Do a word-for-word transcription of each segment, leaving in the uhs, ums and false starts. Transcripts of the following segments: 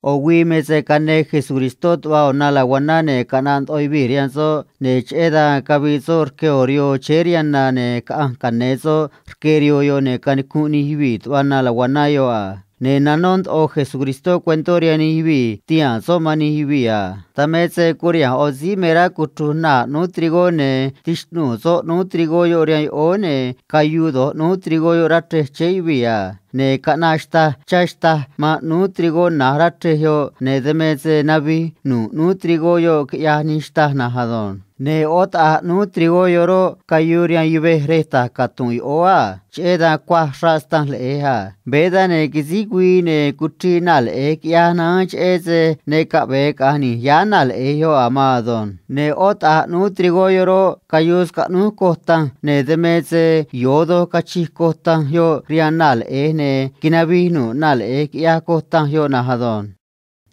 ꞌO̱ güii me se cane Jesucristó tuꞌva ꞌo̱ na lacuaná, ne̱ caꞌnaꞌ ndoꞌo yuvii̱ rihaan soꞌ, ne̱ cheꞌé dan cavii soꞌ rque ꞌo̱ rihoo chéé rihaan na, ne̱ caꞌanj cane̱ soꞌ rque rihoo yoꞌ, ne̱ canicunꞌ nij yuvii̱ tuꞌva na lacuaná yoꞌ a. Ne̱ nanó ndoꞌo Jesucristó cuentó rihaan nij yuvii̱ tihaa̱n soꞌ man nij yuvii̱ a. Dan me se curiha̱nj ꞌo̱ síí me rá cuchruj naa̱ ꞌnúú trigó, ne̱ tixꞌnuu̱ soꞌ ꞌnúú trigó yoꞌ rihaan yoꞌóó, ne̱ cayuu do̱j ꞌnúú trigó yoꞌ rá chrej chéé yuvii̱ a. Ne̱ caꞌnaꞌ xtaj chá xtaj man ꞌnúú trigó na̱j rá chrej yoꞌ, ne̱ dan me se navij nu̱ꞌ ꞌnúú trigó yoꞌ, quiꞌyaj nij xtaj na̱nj ado̱nj. Ne̱ ꞌó taꞌa̱j ꞌnúú trigó yoꞌ roꞌ, cayuu rihaan yuvej rej ta̱j catu̱nꞌ yoꞌóó a. Cheꞌé dan cuaj xraꞌ stanj leꞌe̱j a. Veé dan, ne̱ quisíj güii, ne̱ cuchriꞌ naa̱ leꞌe̱j, quiꞌyaj naán, cheꞌé se ne caꞌve̱e caꞌa̱nj ni̱j yáá naa̱ leꞌe̱j yoꞌ a̱ maan ado̱nj. Ne̱ ꞌó taꞌa̱j ꞌnúú trigó yoꞌ roꞌ, cayuu scaꞌnúj coj tanj, ne̱ dan me se yo̱o doj cachij coj tanj yoꞌ rihaan naa̱ leꞌe̱j, ne̱ quinavij nu̱ꞌ naa̱ leꞌe̱j, quiꞌyaj coj tanj yoꞌ na̱nj ado̱nj.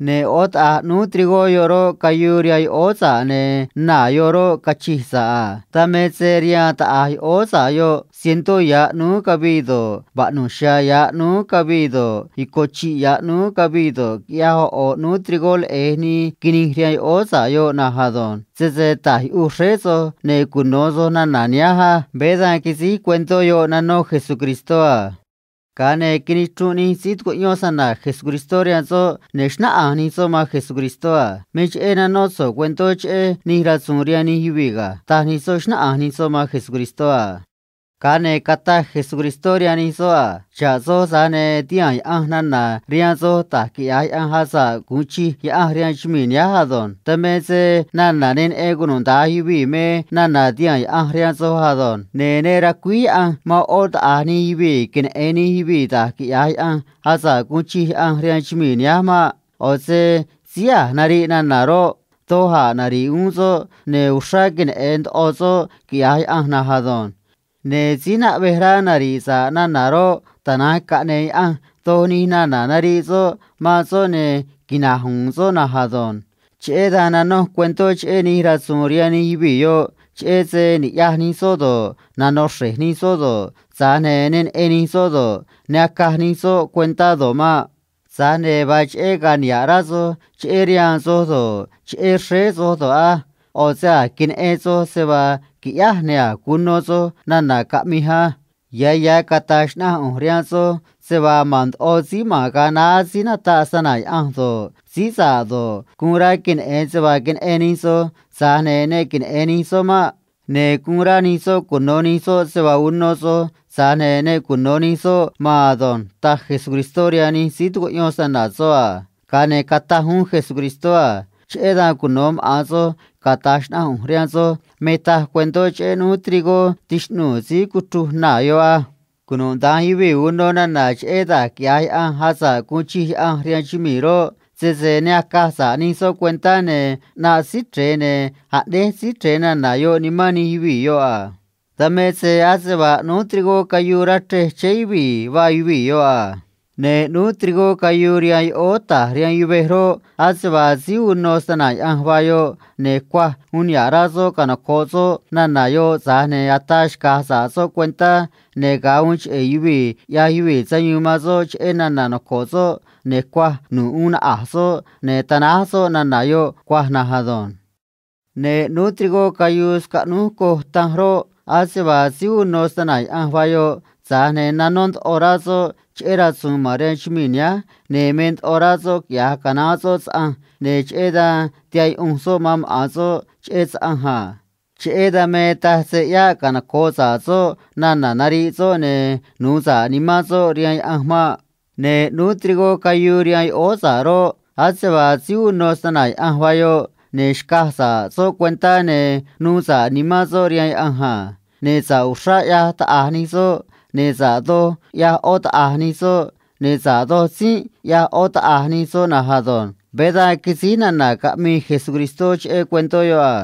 Ne̱ ꞌó taꞌa̱j ꞌnúú trigó yoꞌ roꞌ, cayuu rihaan yoꞌóó sa̱ꞌ, ne̱ naa̱ yoꞌ roꞌ, cachij sa̱ꞌ a. Dan me se rihaan taꞌa̱j yoꞌóó sa̱ꞌ yoꞌ, cientó ya̱ ꞌnúú cavii do̱ꞌ, vaꞌnu̱j xya̱a̱ ya̱ ꞌnúú cavii do̱ꞌ, i̱co chi̱ꞌ ya̱ ꞌnúú cavii do̱ꞌ, quiꞌyaj ꞌo̱ ꞌo̱ ꞌnúú trigó leꞌe̱j nii quinij rihaan yoꞌóó sa̱ꞌ yoꞌ na̱nj ado̱nj. Sese ta̱j yuꞌuj xréé soj, ne̱ cuno̱ soj nana̱ nihánj á. Veé dan quisíj cuentó yoꞌ nanó Jesucristó a. Ga̱a ne̱ quinichrunꞌ nij síí tucuꞌyón snana̱ Jesucristó rihaan soꞌ, ne̱ xnáꞌanj nij soꞌ man Jesucristó a: ―Me cheꞌé nanó so̱ꞌ cuentó cheꞌé nij rasu̱u̱n rihaan nij yuvii̱ ga̱ ―taj nij soꞌ, xnáꞌanj nij soꞌ man Jesucristó a. Ga̱a ne̱ cataj Jesucristó rihaan nij soꞌ a: ―Xa̱ꞌ soj, tza̱j ne̱ tihaa̱n Yaꞌanj nana̱ rihaan soj da̱j quiꞌya̱j Yaꞌanj asa̱ꞌ gu̱un chij Yaꞌanj rihaan chumii̱ nihánj ado̱nj. Dan me se nana̱ ne neꞌen cunuda̱nj yuvii̱ me nana̱ tihaa̱n Yaꞌanj rihaan soj ado̱nj. Ne̱ ne racuíj Yaꞌanj man ꞌó taꞌa̱j nij yuvii̱ queneꞌe̱n nij yuvii̱ da̱j quiꞌya̱j Yaꞌanj asa̱ꞌ guun chij Yaꞌanj rihaan chumii̱ nihánj maꞌ. ꞌO̱ se síí a̱j nariꞌ nana̱ roꞌ, doj a̱ nari̱ꞌ uún soꞌ, ne̱ uxrá queneꞌe̱n ndoꞌo soꞌ quiꞌya̱j Yaꞌanj na̱nj ado̱nj. Ne̱ síí naꞌvej rá nari̱ꞌ sa̱ꞌ nana̱ roꞌ, tana̱nj caꞌne̱ꞌ Yaꞌanj doj nij nana̱ nariꞌ soꞌ man soꞌ, ne̱ quina̱j u̱u̱n soꞌ na̱nj ado̱nj. Cheꞌé dan nanoj cuentó cheꞌé nij rasu̱u̱n rihaan nij yuvii̱ yoꞌ, cheꞌé se ni̱ꞌyaj nij soꞌ do̱ꞌ, nano̱ xre̱j nij soꞌ do̱ꞌ, tza̱j ne̱ ne neꞌen nij soꞌ do̱ꞌ, ne acaj nij soꞌ cuentá do̱ꞌ maꞌ. Tza̱j ne̱ vaa cheꞌé ga̱a̱ niha̱ꞌ rá soj cheꞌé rihaan soj do̱ꞌ, cheꞌé xréé soj do̱ꞌ á. ꞌO̱ se a̱j queneꞌen soj se vaa qui̱ꞌyáj ne̱ a̱j cuno soj nana̱ caꞌmij á. Ya̱ ya̱ cata̱j xnaꞌanj ꞌu̱nj rihaan soj se vaa ma̱n ndoꞌo síí ma̱n ga̱a naá síí nataꞌ snana̱ Yaꞌanj do̱ꞌ, síí sa̱ꞌ do̱ꞌ, guun rá queneꞌe̱n se vaa queneꞌen nij soj, tza̱j ne̱ ne queneꞌe̱n nij soꞌ maꞌ. Ne̱ guun rá nij soꞌ cuno̱ nij soꞌ se vaa uno soj, tza̱j ne̱ ne cuno̱ nij soꞌ maan ado̱nj ―taj Jesucristó rihaan nij síí tucuꞌyón snana̱ soꞌ a. Ga̱a ne̱ cataj uún Jesucristó a: ―Cheꞌé dan cuno̱ maꞌa̱n soj cata̱j xnaꞌanj ꞌu̱nj rihaan soj me taj cuentó cheꞌé ꞌnúú trigó tixꞌnuu̱ síí cuchruj naa̱ yoꞌ á. Cunuda̱nj yuvii̱ uno nana̱ cheꞌé da̱j quiꞌya̱j Yaꞌanj asa̱ꞌ guun chij Yaꞌanj rihaan chumii̱ roꞌ, sese ne acaj sa̱ꞌ nij soꞌ cuentá, ne̱ ꞌnaꞌ Síí Chre̱e, ne̱ aꞌnéj Síí Chre̱e nana̱ yoꞌ nimán nij yuvii̱ yoꞌ a. Dan me se ase vaa ꞌnúú trigó cayuu rá chrej chéé yuvii̱ vaa yuvii̱ yoꞌ a. Ne̱ ꞌnúú trigó cayuu rihaan yoꞌóó ta̱j rihaan yuvej roꞌ, ase vaa síí uno snana̱ Yaꞌanj vaa yoꞌ, ne̱ cuaj uun niha̱ꞌ rá soꞌ canoco̱ꞌ soꞌ nana̱ yoꞌ, tza̱j ne̱ ataa xca̱j sa̱ꞌ soꞌ cuentá, ne̱ ga̱a uun cheꞌe̱ yuvii̱ ꞌyaj yuvii̱ sayuun man soꞌ cheꞌé nana̱ noco̱ꞌ soꞌ, ne̱ cuaj nu̱ꞌ uun naꞌa̱j soꞌ, ne̱ tanáj soꞌ nana̱ yoꞌ cuaj na̱nj ado̱nj. Ne̱ ꞌnúú trigó cayuu scaꞌnúj coj tanj roꞌ, ase vaa síí uno snana̱ Yaꞌanj vaa yoꞌ, tza̱j ne̱ nanó ndoꞌo rá soꞌ cheꞌé rasu̱u̱n ma̱n rihaan chumii̱ nihánj, ne̱ me ndoꞌo rá soꞌ quiꞌya̱j canaán soꞌ saꞌanj, ne̱ cheꞌé dan tihaꞌ yuꞌunj soꞌ man maꞌa̱n soꞌ cheꞌé saꞌanj a. Cheꞌé dan me taj se ꞌyáꞌ canoco̱ꞌ sa̱ꞌ soꞌ nana̱ nariꞌ soꞌ, ne̱ nu̱u sa̱ꞌ nimán soꞌ rihaan Yaꞌanj maꞌ. Ne̱ ꞌnúú trigó cayuu rihaan yoꞌóó sa̱ꞌ roꞌ, ase vaa síí uno snana̱ Yaꞌanj vaa yoꞌ, ne̱ xcaj sa̱ꞌ soꞌ cuentá, ne̱ nuu sa̱ꞌ nimán soꞌ rihaan Yaꞌanj a. Ne̱ sa̱ꞌ uxrá ꞌyaj taꞌa̱j nij soꞌ, ne̱ sa̱ꞌ doj ꞌyaj ꞌó taꞌa̱j nij soꞌ, ne̱ sa̱ꞌ doj tzínꞌ ꞌyaj ꞌó taꞌa̱j nij soꞌ na̱nj ado̱nj. Veé dan quisíj nana̱ caꞌmii Jesucristó cheꞌé cuentó yoꞌ a.